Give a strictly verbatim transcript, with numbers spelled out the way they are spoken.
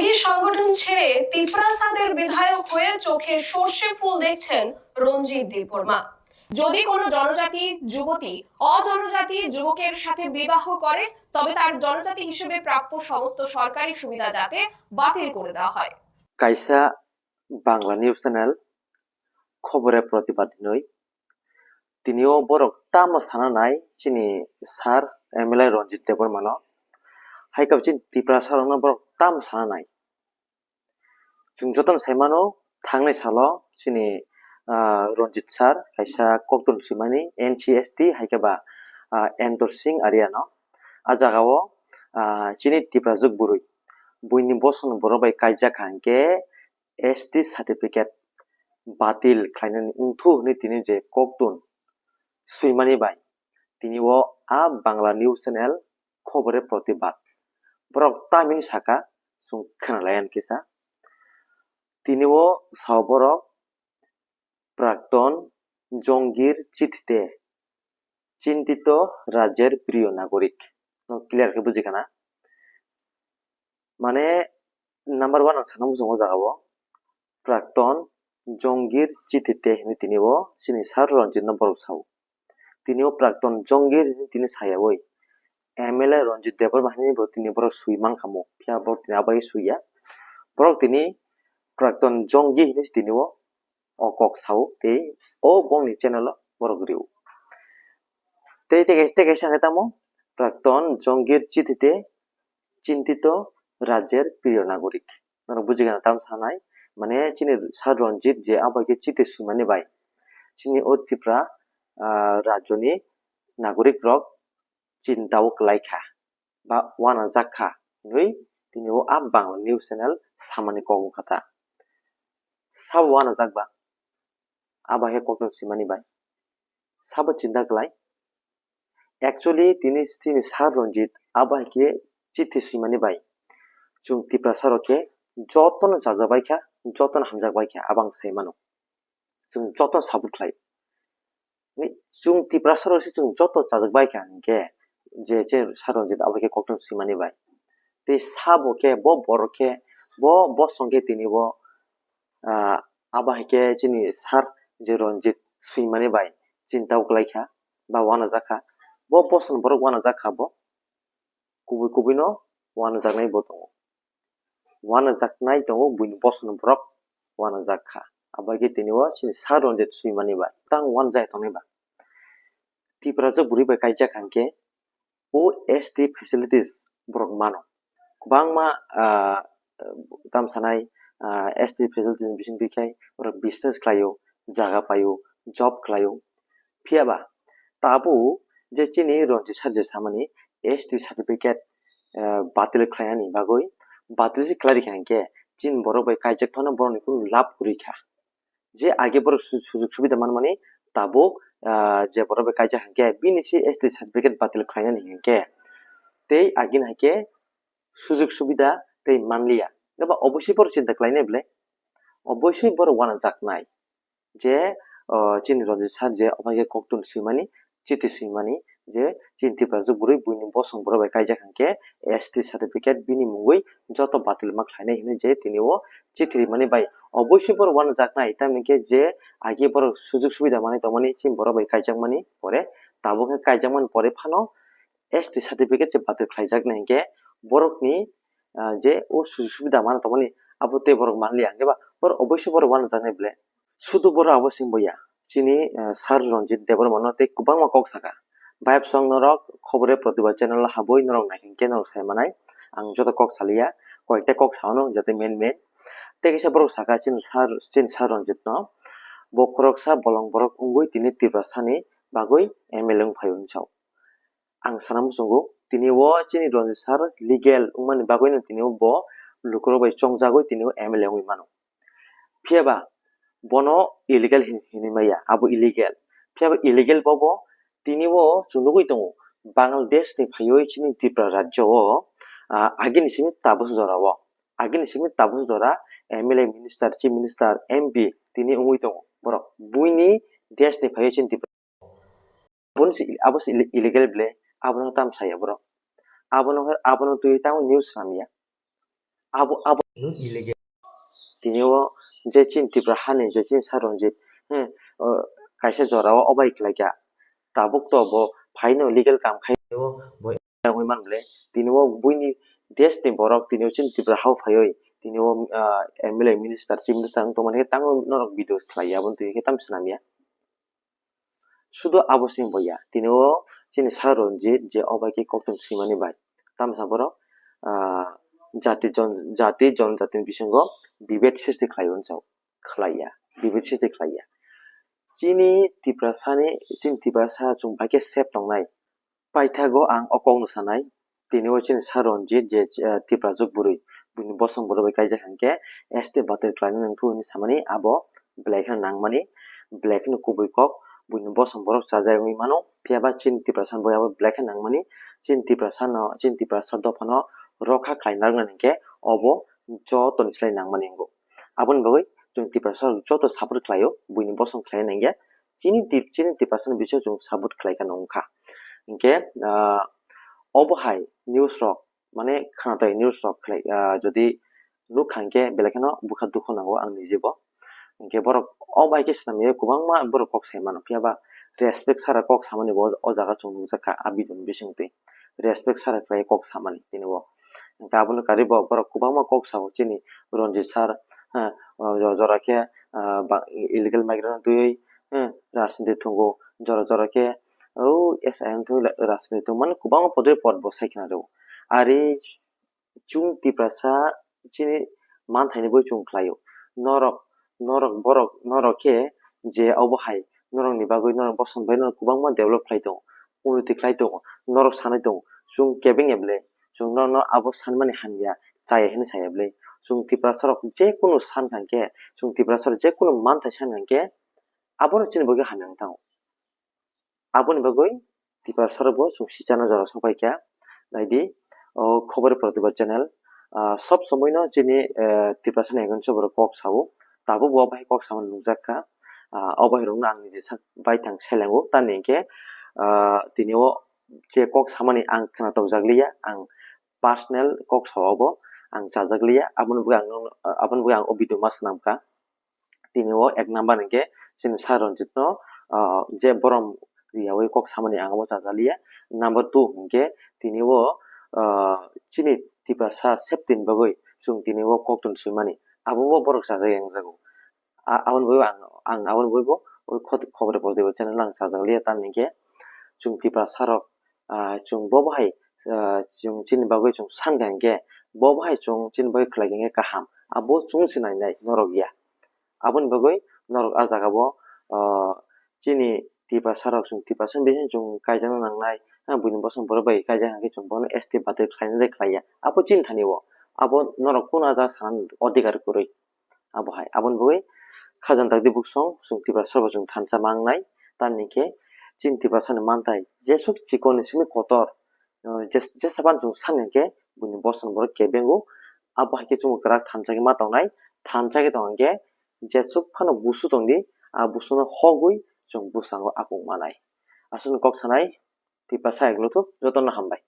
এই সংগঠন ছেড়ে তিপ্রাসাদের বিধায়ক হয়ে চোখে সর্ষে ফুল দেখছেন রঞ্জিত দেববর্মা। যদি কোনো জনজাতি যুবতী অজনজাতি যুবকের সাথে বিবাহ করে, তবে তার জনজাতি হিসেবে প্রাপ্য সমস্ত সরকারি সুবিধা যাতে বাতিল করে দেওয়া হয়। Kaisa Bangla news channel Khobore Protibad hinwi, tinio borok tamo sana nai chini sir M L A Ranjit Debbarmano, hai khe chini Tiprasa rokno borok tamo sana nai. Chwng jotono sai mano, thangnai salo chini, ah, Ranjit sir kaisa koktun swimani N C S T hai khe ba, ah, Endor Singh Arya no. A jagao, ah, chini Tiprajwk bwrwi buini bosongni borok bai kaijak kha hinkhe S T certificate batil khlainani wngthu hwnwi tini je koktun swimani bai tini o a Bangla news channel Khobore Protibad borok tamini saka chwng khwnalaiya kisa. Tini o sao borok Prakton Jongir Chithite Chintito Rajyer Priyo Nagorik. No clear khe buji khana. Mane number one ang sana muchungo jaga o Prakton Jongir Chithite hinwi tini o chini sir Ranjit no borok sao. Tini o Prakton Jongir hinwi tini sayawi M L A Ranjit Debbarma hinwi bo tini borok swi mankha mo. Phiya borok tini abai swiya. Borok tini Prakton Jongir hinwi tini o o kok sao tei o bongni channel o borok rio. Tei tei kaisa khe tamo Prakton Jongir Chithite Chintito Rajyer Priyo Nagorik. Norok buji gana tam sanai, mane chini sir Ranjit je abo khe chiti swimani bai chini o Tripura, ah, rajyoni nagorik rok chinta o kwlai kha ba uanajak kha hinwi tini o a Bangla news channel samani kok wngkha ta. Sabo uanajak ba? Abo hai khe koktun swimani bai sabo chinta kwlai. Actually tini chini sir Ranjit abo hai khe chithi swimani bai chwng Tiprasa rok khe jotono chajak bai kha, jotono hamjak bai kha, abo ang sai mano. Chwng jotono support khlai. Ni chwng Tiprasa rok se chwng joto chajak bai kha hinkhe je, je sir Ranjit abo khe koktun swimani bai. Tei sabo khe bo borok khe bo bosong khe tini bo, ah, abo hai khe chini sir je Ranjit swimani bai chinta o kwlai kha ba uanajak kha. Bo bosong borok uanajak kha bo. Kubui kubui no uanajaknai bo tongo. Uanajaknai tongo buini bosongni borok uanajak kha. Abo hai khe tini o chini sir Ranjit swimani bai tang uanajak tongnai ba. Tiprajwk bwrwi bai kaijak hinkhe o S T facilities borok mano. Kwbangma, ah, tam sanai, ah, S T facilities ni bisingtwi khai borok business khlaio, jaga paio, job khlaio. Phiya ba tabuk je chini Ranjit sir je samani S T certificate, ah, batil khlainani bagwi, batil se khlai rikha hinkhe chini borok bai kaijak phano borokni kunu lab kwrwi kha. Je age borok su-, sujug subida manmani tabuk, ah, je borok bai kaijak hinkhe bini se S T certificate batil khlainani hinkhe tei agini hai khe sujug subida tei manliya. Eba oboisoi borok chinta khlainai bwle, oboisoi borok uanajaknai je, ah, chini Ranjit sir je omo hai khe koktun swimani, chithi swimani je chini Tiprajwk bwrwi buini bosong borok bai kaijak hinkhe S T certificate bini mungwi joto batil ma khlainai hinwi je tini o chithi rimani bai oboisoi borok uanajaknai, tamni khe je age borok sujug subida manwi tongmani chini borok bai kaijakmani pore tabuk khe kaijakmani pore phano S T certificate se batil khlaijaknai hinkhe borokni, ah, je o sujug subida manwi tongmani abo tei borok manliya hinkhe ba borok oboisoi borok uanajaknai bwle. Sudu borok abo se wngya, chini, eh, sir Ranjit Debbarma no tei kwbangma kok saka. Bayapsong norok Khobore Protibad channel o habwi norok naikhing khe norok sai manai. Ang joto kok saliya, koyekta kok sao no jate main main. Tei kisa borok saka chini sir, chini sir Ranjit no bo khoroksa bolong borok wngwi tini Tiprasa ni bagwi M L A wng phaio hinwi sao. Ang sana muchungo tini o chini Ranjit sir legal wngmani bagwi no tini o bo lukurok bai chongjagwi tini o M L A wngwi mano. Phiya ba bono illegal hin-, hinwi maya, abo illegal. Phiya ba illegal bobo tini o chwng nugwi tongo, Bangladesh ni phaiwi chini Tripura rajyo o, ah, agini simi tabuk jora o, agini simi tabuk jora M L A, minister, chief minister, M P tini wngwi tongo borok. Buini desh ni phaiwi chini Tripura. Aboni se, abo se ille-, illegal bwle, abono tam saya borok. Abono, abono twi tamo news swnamya. Abo, abo Illegal. Tini o je chini Tripura hani je chini Sir Ranjit, he, o, kaisa jora o obai khlai kha. Tabuk to bo phaino legal kam khai o bo wngwi man bole. Tini o buini desh ni borok tini o chini Tripura hao phaiwi tini o, ah, M L A minister, chief minister wng tongmani khe tango norok video khlai ya, aboni twi khe tamo swnam ya. Sudo abo se wngya, tini o chini Sir Ranjit je obai khe koktwma swimani bai, tamsa borok, ah, jati jon-, jati jonjati ni bisingo bibed srishti khlai unsao, khlai ya, bibed srishti khlai ya. Chini Tiprasani, chini Tiprasa chwng bai khe safe tongnai. Paithago ang o kokno sanai, tini o chini Sir Ranjit je, eh, Tiprajwk bwrwi, buini bosong borok bai kaijak hinkhe S T batir khlaina nangthu hinwi samani abo belai kheno nangmani, belai kheno kubui kok, buini bosong borok chajak wngwi mano, phiyaba chini Tiprasano bo abo belai kheno nangmani, chini Tiprasano, chini Tiprasa dophano rokha khlai narwknani hinkhe obo jotoni slai nangmani wngo. Aboni bagwi chwng Tiprasa joto support khlaio, buini bosong khlai nangya, chini Tip-, chini Tiprasani bisingo chwng support khlai kheno wngkha. Hinkhe, ah, obo hai news rok, mane khwnatai news rok khlai, ah, jodi nukha hinkhe belai kheno bwkha dukhu nango ang nijibo. Hinkhe borok obo hai khe swnamwi kwbangma borok kok sai mano, phiyaba respect sara kok samani bo o jaga chwng nukjakha a video ni bisingtwi. Respect sara khlai kok samani tini o. Hinkhe abono karwi bo borok kwbangma kok sao chini Ranjit sir, ha, o jo-, jora khe, ah, ba-, illegal migrant twiwi, ha, rajniti thwngo, jora jora khe o S I M twiwi rajniti thwng mani kwbangma podre pod bo sai khna rw. Ari chwng Tiprasa chini manthaini boi chwng khlaio. Norok, norok borok, norok khe je obo hai norokni bagwi norok bosong bai norok kwbangma develop khlai tongo, unnoti khlai tongo, norok sanwi tongo, chwng kebeng ya bwle, chwng norokno abo sanmani hamya, chaya hinwi saya bwle. Chwng Tiprasa rok je kunu san kha hinkhe, chwng Tiprasa rok je kunu manthai san kha hinkhe, abono chini bagwi hamya wng thango. Aboni bagwi Tiprasa rok bo chwng sichana jora sok pai kha. Naidi, o Khobor Pratibad channel, ah, sob somoi no chini, eh, Tiprasa ni against o borok kok sao. Tabuk bo bai kok samani nukjak kha. Ah, o bai rok no ang niji sak bai thang selengo. Tamni hinkhe, ah, tini o je kok samani ang khwnatok jak liya, ang personal kok sao bo ang chajak liya. Aboni bagwi ang, aboni bagwi ang o video ma swnam kha. Tini o ek number hinkhe chini Sir Ranjit no, ah, je borom riyaui kok samani ang abo chajaliya. Number two hinkhe tini o, ah, chini Tiprasa safety ni bagwi chwng tini o koktwma swimani abo bo borok chajak yang jago. A-, aboni bagwi ang, ang aboni bagwi bo o khot-, Khobor Pratibad channel ang chajak liya tamni hinkhe chwng Tiprasa rok, ah, chwng bo bahai, ah, chwng chini bagwi chwng san kha hinkhe bo bahai chwng chini bagwi khlai kha hinkhe kaham. Abo chwng se nainai norok ya. Aboni bagwi norok ah jaga bo, ah, chini Tiprasa rok chwng Tiprasa ni bising chwng kaijakna nangnai, ha, buini bosong borok bai kaijak hinkhe chwng bono S T batir khlainai de khlaiya. Abo chini thani o. Abo norok kunu ah jaga sanani odhikar kwrwi. Abo hai. Aboni bagwi khajang dakti buksong chwng Tiprasa rok bo chwng thansa mangnai. Tamni hinkhe chini Tiprasa ni manthai jesuk chikon ni simi kotor, ah, jes-, jesa phano chwng san hinkhe buini bosong borok kebengo. Abo hai khe chwng kwrak thansa khe ma tongnai. Thansa khe tong hinkhe jesuk phano busu tongdi, a busuno hogwi chwng bwskango akung manai. Aswkno kok sanai Tiprasa Eklotu, jotono hambai.